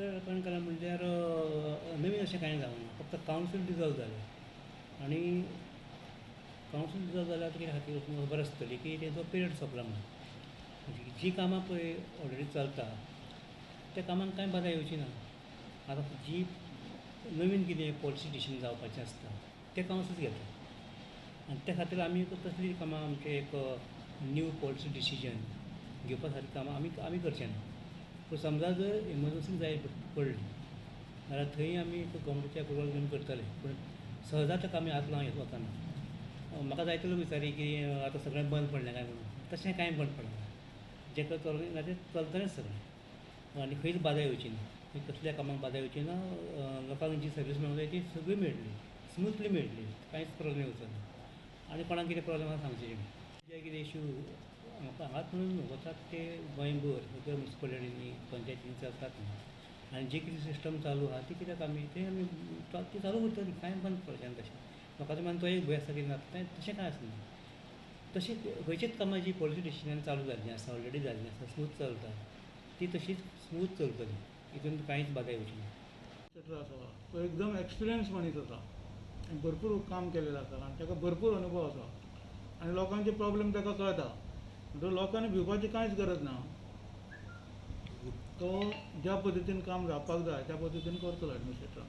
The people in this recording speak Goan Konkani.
एडमिनिस्ट्रेटर केलां म्हणल्यार नवीन अशें कांय जावना, फक्त कावन्सील डिजॉल्व जालें आनी कावन्सील डिजॉल्व जाल्यार कित्या खातीर खबर आसतली की तेजो पिरियड सोंपला म्हणून. जी कामां पळय ऑलरेडी चलता त्या कामांक कांय बादा येवची ना. आतां जी नवीन कितें पॉलिसी डिसिजन जावपाचें आसता तें कावन्सील घेता आनी त्या खातीर आमी तसलीं कामां आमचें एक न्यू पॉलिसी डिसिजन घेवपा सारकीं कामां आमी आमी करचें ना. पूण समजा जर इमरजन्सी जाय पडली जाल्यार थंय आमी गव्हर्मेंटाचे अप्रुवल घेवन करतले, पूण सहजा ताका आमी हात लावंक वचना. म्हाका जायते लोक विचारी की आतां सगळें बंद पडलें काय म्हणून, तशें कांय बंद पडना, जें चलूंक तें चलतलेंच सगळें आनी खंयच बादा येवची ना, खंय कसल्या कामाक बादा येवची ना. लोकांक जी सर्वीस मेळूंक जाय ती सगळी मेळटली, स्मुथली मेळटली, कांयच प्रोब्लेम येवचो ना. आनी कोणाक कितें प्रोब्लेम आसा सांगचें तुमी. जे कितें इशू हांगाच म्हणून न्हू वतात ते गोंयभर सगळ्या मुन्सिपालिटींनी पंचायतींनी चलतात न्हू, आनी जी कितें सिस्टम चालू आसा ती कित्याक आमी ते आमी ती चालू उरतली, कांय बंद पडचें ना. तशें लोकांच्या मनान तो एक भंय आसता की ना तशें कांय आसना. तशीच खंयचीच कामां जी पॉलिसी डिसिजनान चालू जाल्लीं आसा, ऑलरेडी जाल्लीं आसा, स्मूथ चलता, ती तशीच स्मूथ चलतली, हितून कांयच बादा येवची ना. आसा तो एकदम एक्सपिरियन्स मनीस आसा आनी भरपूर काम केलेलें आसा आनी ताका भरपूर अनुभव आसा आनी लोकांचे प्रॉब्लेम ताका कळटा, म्हणटकच लोकांनी भिवपाची कांयच गरज ना. तो ज्या पद्दतीन काम जावपाक जाय त्या पद्दतीन करतलो एडमिनिस्ट्रेटर.